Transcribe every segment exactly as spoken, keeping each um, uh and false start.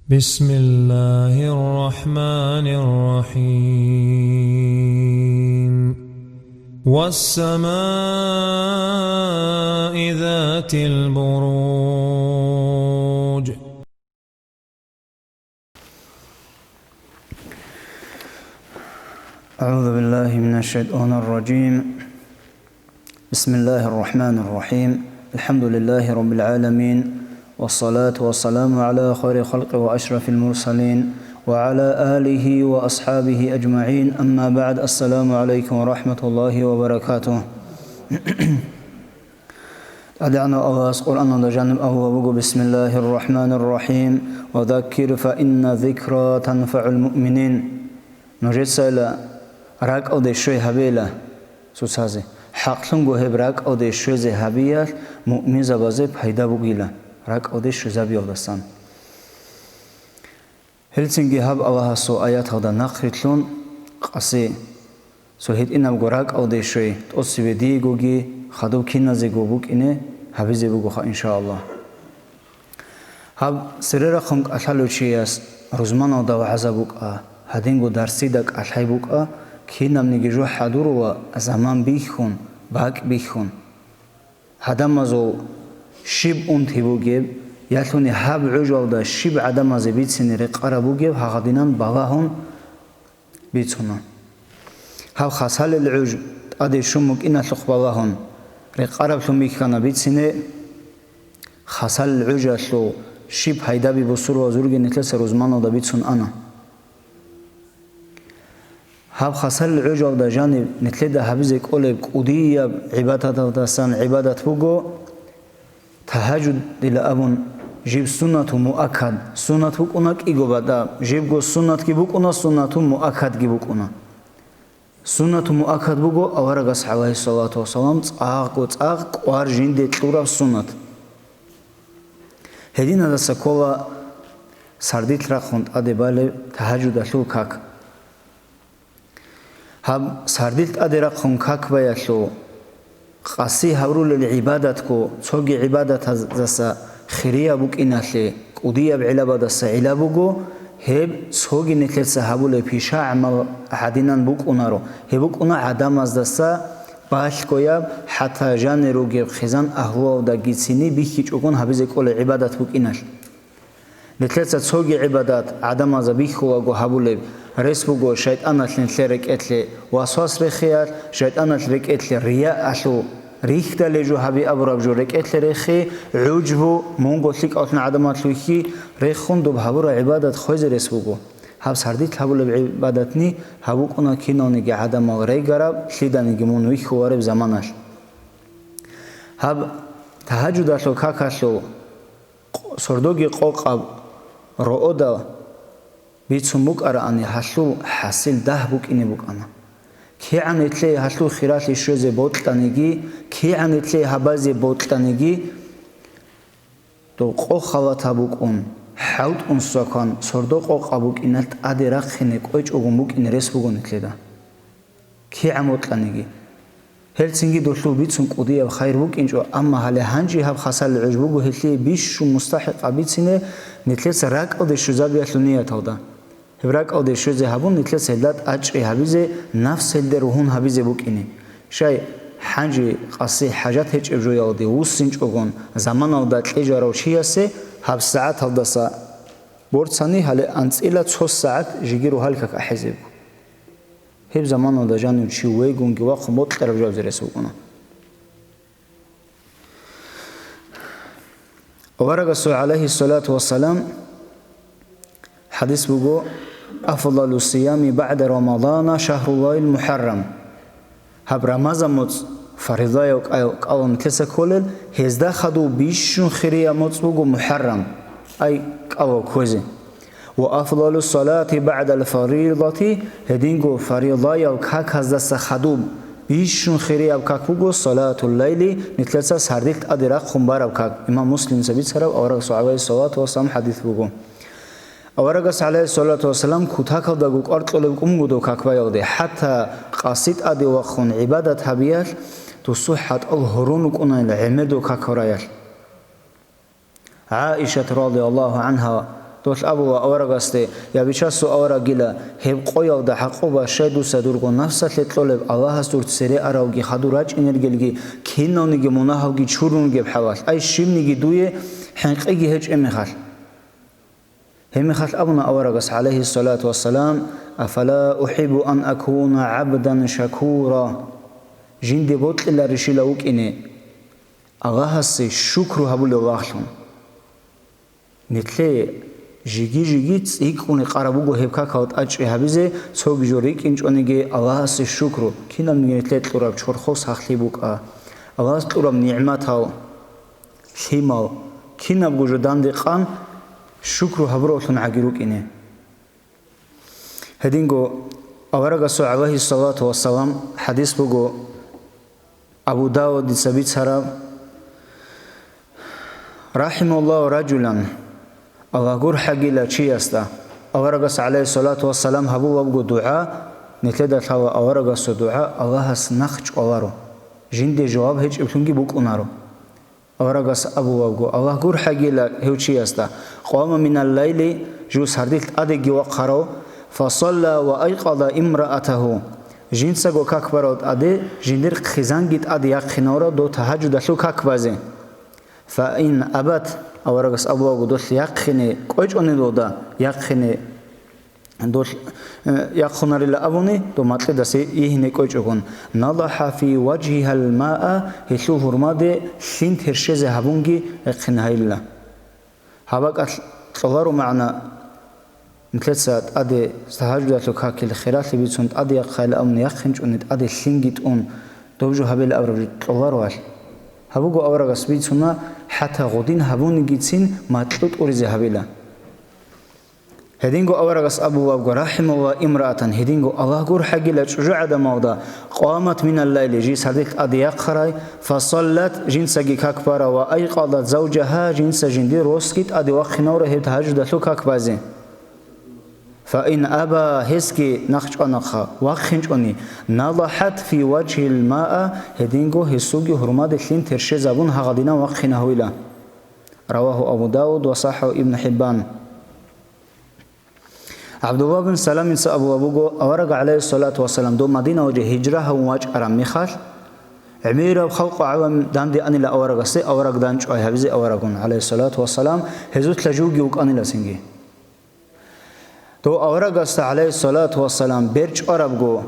بسم الله الرحمن الرحيم. والسماء ذات البروج. أعوذ بالله من الشيطان الرجيم. بسم الله الرحمن الرحيم. الحمد لله رب العالمين. والصلاة والسلام على خير خلق وأشرف المرسلين وعلى آله وأصحابه أجمعين. أما بعد. السلام عليكم ورحمة الله وبركاته. ТӀадегӀанав Аллагьас Къуръаналда жаниб абулеб буго: بسم الله الرحمن الرحيم. وذكر فإن الذكرى تنفع المؤمنين. Нужецайила ракӀалде щвей гьабейила цоцазе. ХӀакълъунго гьеб ракӀалде щвезе гьабиялъ муъминзабазе пайда бугила, ракӀалде щвезабиялдасан. Гьелцинги гьаб Аллагьасул аяталда нахърилълъун къаси, цо гьитӀинабго ракӀалде щвей, тӀоцебе диегоги хадуб киназего букӀине гьабизе бугоха, иншааллагь. Гьаб цере рахъун кӀалъалев чияс рузманалда вагӀза букӀа, гьадинго дарсида кӀалъай букӀа, кинабниги жо хӀадурула заман бихьун, бакӀ бихьун. Гьадамазул щиб унти бугеб, ялъуни гьаб гӀужалда щиб гӀадамазе бицине рекъараб бугеб, гьагъадинан балагьун бицуна. Гьаб хасалил гӀуж тӀаде щун букӀиналъухъ балагьун, рекъараблъун бихьана бицине, хасалил гӀужалъул щиб пайдаби бусурбабазулги нилъеца рузманалда бицун ана. Гьаб хасалил гӀужалда жаниб нилъеда гьабизе кӀолеб кӀудияб гӀибадаталдасан гӀибадат буго, тагьажудила абун, жиб суннату муаккад, суннат букӀуна кӀиго батӀа, жибго суннатги букӀуна, суннату муаккадги букӀуна. Суннату муаккад буго аварагас, гӀалайгьиссалату вассалам, цӀакъго цӀакъ кӀвар жинде кьураб суннат. Гьединадаса ккола сардилъ рахъун тӀаде балеб тагьажудалъул как. Гьаб сардилъ тӀаде рахъун как баялъул къаси гьабурулел гӀибадатго цоги гӀибадатаздаса хирияб букӀиналъе кӀудияб гӀилабадаса гӀилаб буго, гьеб цоги нилъеца гьабулеб пиша-гӀамал гӀадинан букӀунаро, гьеб букӀуна гӀадамаздаса балъгояб, хӀатта жанир ругеб хъизан агьлуялдагицин бихьичӀогун гьабизе кӀолеб гӀибадат букӀиналъ. Нилъеца цоги гӀибадат гӀадамазда бихьулаго гьабулеб рес буго шайтӀаналъ нилъер рекӀелъе васвас рехиялъ, шайтӀаналъ рекӀелъе риягӀалъул, рихьдалей жо гьаби абураб жо рекӀелъе рехи, гӀужбу, мунго лъикӀавлъун гӀадамалъ вихьи, рехун доб гьабураб гӀибадат хвезе рес буго. Гьаб сардилъ гьабулеб гӀибадатни гьаб букӀуна киналниги гӀадамал регараб, лъиданиги мун вихьулареб заманалъ. Гьаб тагьажудалъул какалъул къ-, сордоги къокъаб роодал бицун букӀараани, гьалъул хӀасил дагь букӀине букӀана. КигӀан итлъей гьалъул хиралъи щвезе бокьаниги, кигӀан итлъей гьабазе бокьаниги, доб къо халатаб букӀун, хӀалтӀун свакан сордо къокъаб букӀиналъ тӀаде рахъине кӀвечӀогун букӀине рес буго нилъеда. КигӀан бокьаниги. Гьелцинги долъул бицун кӀудияб хайр букӀинчӀо, амма гьале гьанже гьаб хасалил гӀуж буго гьелъие бищун мустахӀикъаб бицине нилъеца ракӀалде щвезабиялъул нияталда. Гьеб ракӀалде щвезе гьабун, нилъеца гьелда тӀачӀи гьабизе, нафс гьелде ругьун гьабизе букӀине. Щай, гьанже къаси хӀажат гьечӀеб жоялде вуссинчӀогон заманалда кьижарав чиясе гьаб сагӀаталдаса борцани гьале анцӀила цо сагӀат жеги рогьалил как ахӀизеб. Гьеб заманалда жанив чи вегунги вахъун бокьараб жо гьабизе рес букӀуна. Аварагасул, гӀалайгьиссалату вассалам, хӀадис буго: «Афдалу сиями баъда Рамадана шагьруллагьил мухӀаррам». Гьаб Рамазан моцӀ фаридаяв кӀал-, кӀалун нилъеца кколел, гьезда хадув бищун хирияб моцӀ буго мухӀаррам, ай, кӀалав кквезе. «Ва афдалу салати баъдал фаридати», гьединго фаридаяв каказдаса хадуб бищун хирияб как буго салатул лайли, нилъеца сардилъ тӀаде рахъун бараб как. Имам Муслимица бицараб аварагасул, гӀалайгьиссалату вассалам, хӀадис буго. Аварагас, гӀалайгьиссалату вассалам, кутакалдаго кӀвар кьолеб букӀун буго какбаялде, хӀатта къаси тӀаде вахъун гӀибадат гьабиялъ досул хӀатӀал гьорун рукӀунайила гӀемер дов какараялъ. ГӀаишат радияллагьу гӀангьа Долъ абула аварагасде: «Я бичасул аварагила, гьеб къоялда гӀакъуба щай дуца дурго нафсалъе кьолеб, Аллагьас дур цере аравги хадур рачӀинергелги, киналниги мунагьалги чурун ругеб хӀалалъ, ай щибниги дуе хӀинкъиги гьечӀеб мехалъ?» Гьеб мехалъ абуна аварагас, гӀалайгьиссалату вассалам: «Афала ухӀиббу ан акуна гӀабдан шакура?» Жинде бокьиларищила вукӀине Аллагьасе шукру гьабулев лагълъун. Нилъее жиги-жиги цӀикӀкӀун рекъараб буго гьеб какал тӀадчӀи гьабизе, цоги жо рикӀкӀинчӀониги Аллагьасе шукру, кинабниги нилъее кьураб чорхол сахлъи букӀа, Аллагьас кьураб нигӀматал, лъимал, кинабго жо дандекъан шукру гьабуравлъун гӀаги рукӀине. Гьединго аварагасул, гӀалайгьиссалату вассалам, хӀадис буго, Абу Давудица бицараб: «РахӀималлагьу ражулан», Аллагь гурхӀагила чиясда. Аварагас, гӀалайгьиссалату вассалам, гьабулеб буго дугӀа, нилъеда лъала аварагасул дугӀа, Аллагьас нахъ чӀваларо, жинде жаваб гьечӀеблъунги букӀунаро. Аварагас абулеб буго, Аллагь гурхӀагила гьев чиясда: «Къама минал лайли», жив сардилъ тӀадеги вахъарав, «фасалла ва айкъаза имраатагьу», жинцаго как барав тӀаде, жиндир хъизанги тӀаде яхъинавра дов тагьажудалъул как базе. «Фа ин абат», аварагас абулеб буго, долъ яхъине кӀвечӀони долда, яхъине Дол, э, яхъунарила абуни, дов макьидасе йигьине кӀвечӀогун, «налахӀа фи важгьигьал маа», гьелъул гьурмаде лъим терщезе гьабунги рехъин гьайилла. Гьаб бакӀалъ кьоларо магӀна, нилъеца тӀаде тагьажудалъул какил хиралъи бицун тӀаде яхъайилла абуни яхъинчӀони тӀаде лъимги тӀун, доб жо гьабила абураб жо кьолароалъ. Гьаб буго аварагас бицуна, хӀатта гъудин гьабунигицин макьу тӀуризе гьабила. Гьединго аварагас абулеб буго, рахӀималлагьу имраатан, гьединго Аллагь гурхӀагила чӀужугӀадамалда, къамат минал лайли, жий сардилъ тӀаде яхъарай, фасаллат, жинцаги как бара, ва айкъазат завжагьа, жинца жиндир росги тӀаде вахъинавра гьеб тагьажудалъул как базе. Фа ин аба, гьесги нахъ чӀванахъа, вахъинчӀони, налахӀат фи важгьигьил маа, гьединго гьесулги гьурмаде лъим терщезабун гьагъадинан вахъина гьуйла. Равагьу Абу Давуд ва сахӀагьу Ибн ХӀиббан. ГӀабдуллагь бин Саламица абулеб буго, авараг, гӀалайгьиссалату вассалам, дов Мадиналде гьижра гьавун вачӀараб мехалъ, гӀемераб халкъ гӀавам данде анила аварагасе, авараг данчӀвай гьабизе аварагун, гӀалайгьиссалату вассалам, гьезулъа живги вукӀанила цинги. Дов аварагасда, гӀалайгьиссалату вассалам, бер чӀварабго,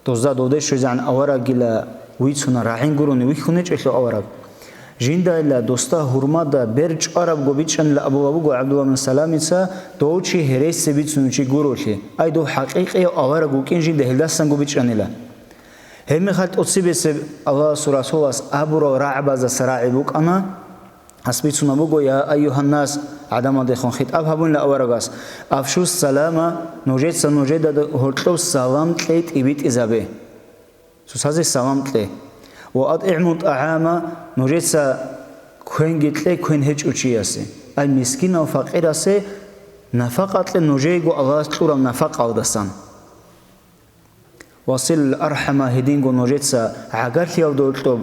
дозда довде щвезегӀан аварагила вицуна, рагӀин гурони вихьун гьечӀелъул авараг. Жиндайила досда гьурмада бер чӀварабго бичӀчӀанила абулеб буго ГӀабдуллагь бин Саламица, дов чи гьересизе бицунев чи гуролъи, ай дов хӀакъикъияв авараг вукӀин жинда гьелдасанго бичӀчӀанила. Гьеб мехалъ тӀоцебесеб Аллагьасул Расулас абурал рагӀабаздаса рагӀи букӀана, Гьас бицунаб буго: «Я айюгьаннас», гӀадамалдехун хитӀаб гьабунила аварагас, «афшус салама», нужеца нужеда гьоркьоб салам кье, тӀибитӀизабе. Цоцазе салам кье. «Ва атӀигӀму тӀагӀама», нужеца квенги кье квен гьечӀев чиясе, ай мискинав факъирасе нафакъа кье нужеего Аллагьас кьураб нафакъалдасан. «Васил архӀама», гьединго нужеца гӀагарлъиялда гьоркьоб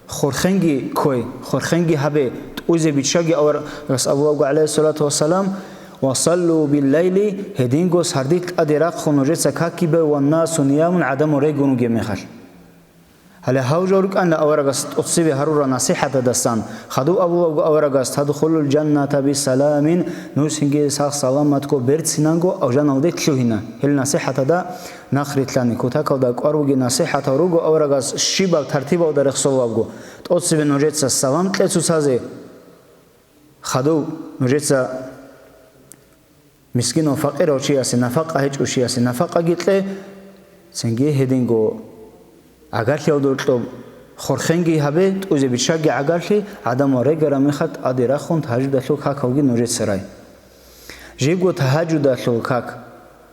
хурхенги ккой, хурхенги гьабе, тӀузе биччаги аварагас абулеб буго, гӀалайгьиссалату вассалам, «ва саллу биллайли», гьединго сардилъ тӀаде рахъун нужеца какги бе, «ваннасу ниямун», гӀадамал регун ругеб мехалъ. Гьале гьав жо рукӀана аварагас тӀоцебе гьарурал насихӀатадасан. Хадуб абулеб буго аварагас: «Тадхулул жанната бисаламин», нуж цинги сах-саламатго берцинанго алжаналде лъугьина. Гьел насихӀатада нахърилълъани, кутакалда кӀвар бугеб насихӀатал руго аварагас щибаб тартибалда рехсолеб буго. ТӀоцебе нужеца салам кье цоцазе. Хадуб нужеца мискинав факъирав чиясе нафакъа гьечӀев чиясе нафакъаги кье, цинги гьединго гӀагарлъиялда гьоркьоб хурхенги гьабе, тӀузе биччаги гӀагарлъи, гӀадамал регараб мехалъ тӀаде рахун тагьажудалъул какалги нужеца рай. Жибго тагьажудалъул как.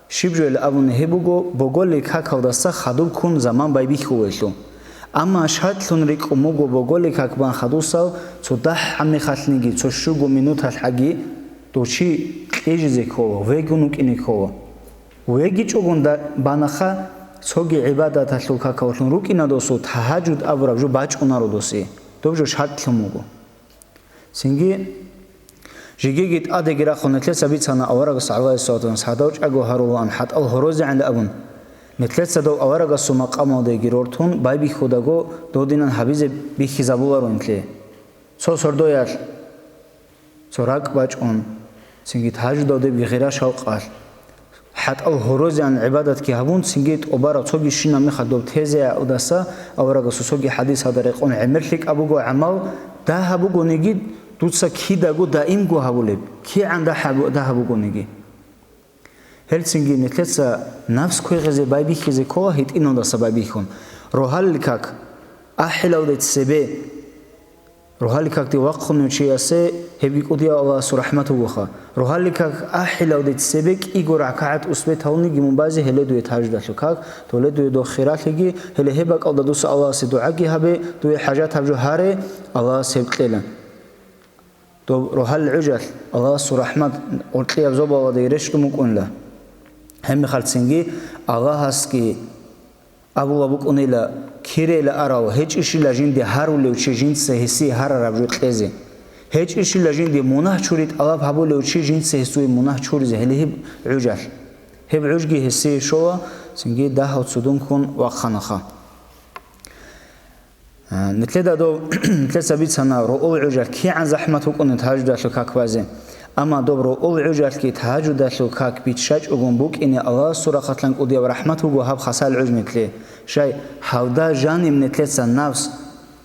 Щиб жоял абуни гьеб буго, боголил какалдаса хадуб ккун заман байбихьулелъул. Амма шартӀлъун рикӀкӀун буго боголил как бан хадусал цо дагь гьаб мехалъниги, цо щуго минуталъ гьаги, дов чи кьижизе ккола, вегун вукӀине ккола. ВегичӀогун да-, банаха цоги гӀибадаталъул какаллъун рукӀина досул, тагьажуд абураб жо бачӀунаро досе. Доб жо шартӀлъун буго. Цинги Жегиги тӀадеги рахъун нилъеца бицана аварагас гӀалайгьиссалату вассалам гьадав чӀаго гьарулаан хӀатӀал гьорозегӀан абун. Нилъеца дов аварагасул макъамалдеги рортун байбихьудаго додинан гьабизе бихьизабуларо нилъее. Цо сордоялъ, цо ракӀ бачӀун, цинги тагьажудалдебги гъира-шавкъалъ, хӀатӀал гьорозеан гӀибадатги гьабун, цинги тӀубараб цоги щинаб мехалъ доб тезе гӀадаса, аварагасул цоги хӀадис гьада рекъон гӀемер лъикӀаб буго гӀамал, дагьаб бугониги, дуца кидаго даимго гьабулеб, кигӀан дагьаб-, дагьаб бугониги. Гьелцинги нилъеца нафс квегъизе байбихьизе ккола гьитӀиналдаса байбихьун. Рогьалил как, ахӀилалде цебе, рогьалил какде вахъунев чиясе гьебги кӀудияв Аллагьасул рахӀмат вугоха. Рогьалил как ахӀилалде цебе кӀиго ракагӀат усбе тавуниги мун базе гьеле дуе тагьажудалъул как, доле дуе дохиралъиги, гьеле гьеб бакӀалда дуса Аллагьасе дугӀаги гьабе, дуе хӀажат гьаб жо гьаре, Аллагьас гьеб кьела. Доб рогьал гӀужалъ Аллагьасул рахӀмат гъоркьияб зобалалда рещтӀун букӀунила. Гьебмехалцинги Аллагьасги абула букӀунила, кирейила арал, гьечӀищила жинде гьарулев чи жинца гьесие гьарараб жо кьезе. ГьечӀищила жинде мунагь чури тӀалаб гьабулев чи жинца гьесуе мунагь чуризе гьеле гьеб гӀужалъ. Гьеб гӀужги гьесие щола, цинги дагьав цудун ккун вахъанаха. А, нилъеда дов, нилъеца бицана, роъул гӀужалъ кигӀан захӀмат букӀунеб тагьажудалъул как базе. Амма доб роъул гӀужалъги тагьажудалъул как биччачӀогун букӀине Аллагьасул рахъалъан кӀудияб рахӀмат буго гьаб хасал гӀуж нилъе. Щай, гьалда жаниб нилъеца нафс,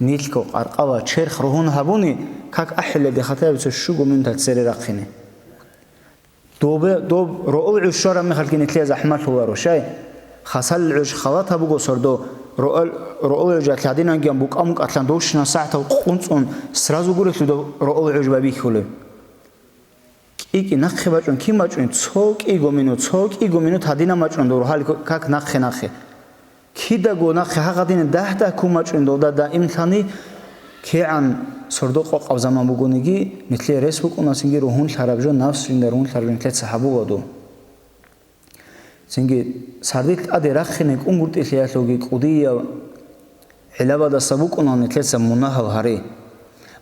нилъго къаркъала, черх ругьун гьабуни, как ахӀилелде хатаяб цо щуго минутал цере рахъине. Добе-, доб роъул гӀуж щвараб мехалъги нилъее захӀмалъуларо, щай? Хасалил гӀуж халатаб буго сордо, роъал-, роъул гӀужалъ гьадинангиян букӀа-мукӀалъан довщинаб сагӀатал къунцӀун сразу гурелъул доб роъул гӀуж байбихьулеб. КӀи-кӀи нахъе бачӀун, кин бачӀун, цо кӀиго минут, цо кӀиго минут гьадинаб бачӀун доб рогьалил как нахъе-нахъе. Кидаго нахъе гьагъадине дагь-дагь ккун бачӀун долда даимлъани, кигӀан сордо къокъаб заман бугониги, нилъее рес букӀуна цинги ругьунлъараб жо, нафс жинда ругьунлъараб жо нилъеца гьабула доб. Цинги сардилъ тӀаде рахъине кӀунгутӀилъиялъулги кӀудияв гӀилабадаса букӀуна нилъеца мунагьал гьари.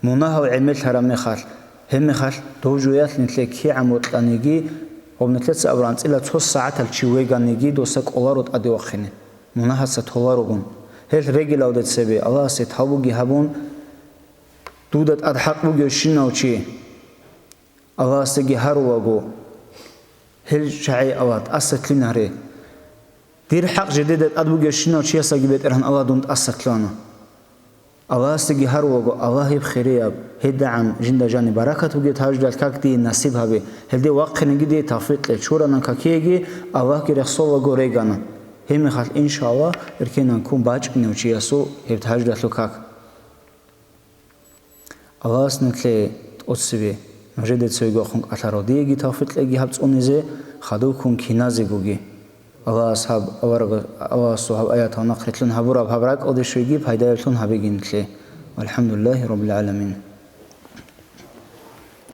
Мунагьал гӀемерлъараб мехалъ, гьебмехалъ дов жоялъ нилъее кигӀан бокьаниги, гьоб нилъеца абураб анцӀила цо сагӀатал чи веганиги, доса кӀоларо тӀаде вахъине. Мунагьаца толарогун. Гьелъ регелалде цебе, Аллагьасе тавбуги гьабун, дуда тӀад хӀакъ бугевщинав чи Аллагьасдаги гьарулаго, гьел чагӀи Аллагь тӀасалъугьин гьаре. Дир хӀакъ жидеда тӀад бугевщинав чиясдаги БетӀергьан Аллагь дун тӀасалъугьана. Аллагьасдаги гьарулаго, Аллагь гьеб хирияб, гьедигӀан жинда жаниб баракат бугеб тагьажудал как дие насиб гьабе, гьелде вахъинеги дие тавфикъ кье, чурана какиеги, Аллагьги рехсолаго регана. Гьебмехалъ, иншааллагь, эркенан ккун бачӀинев чиясул гьеб тагьажудалъул как. Аллагьас нилъее тӀоцебе, нужеде цевегояхъун кӀалъарав диеги тавфикъ кьеги гьаб цӀунизе, хадубккун киназегоги. Аллагьас гьаб аварага-, Аллагьасул гьаб аятал нахърилълъун гьабураб гьаб ракӀалде щвеги пайдаялъун гьабеги нилъее. ВалхӀамдулиллагьи раббил гӀаламин.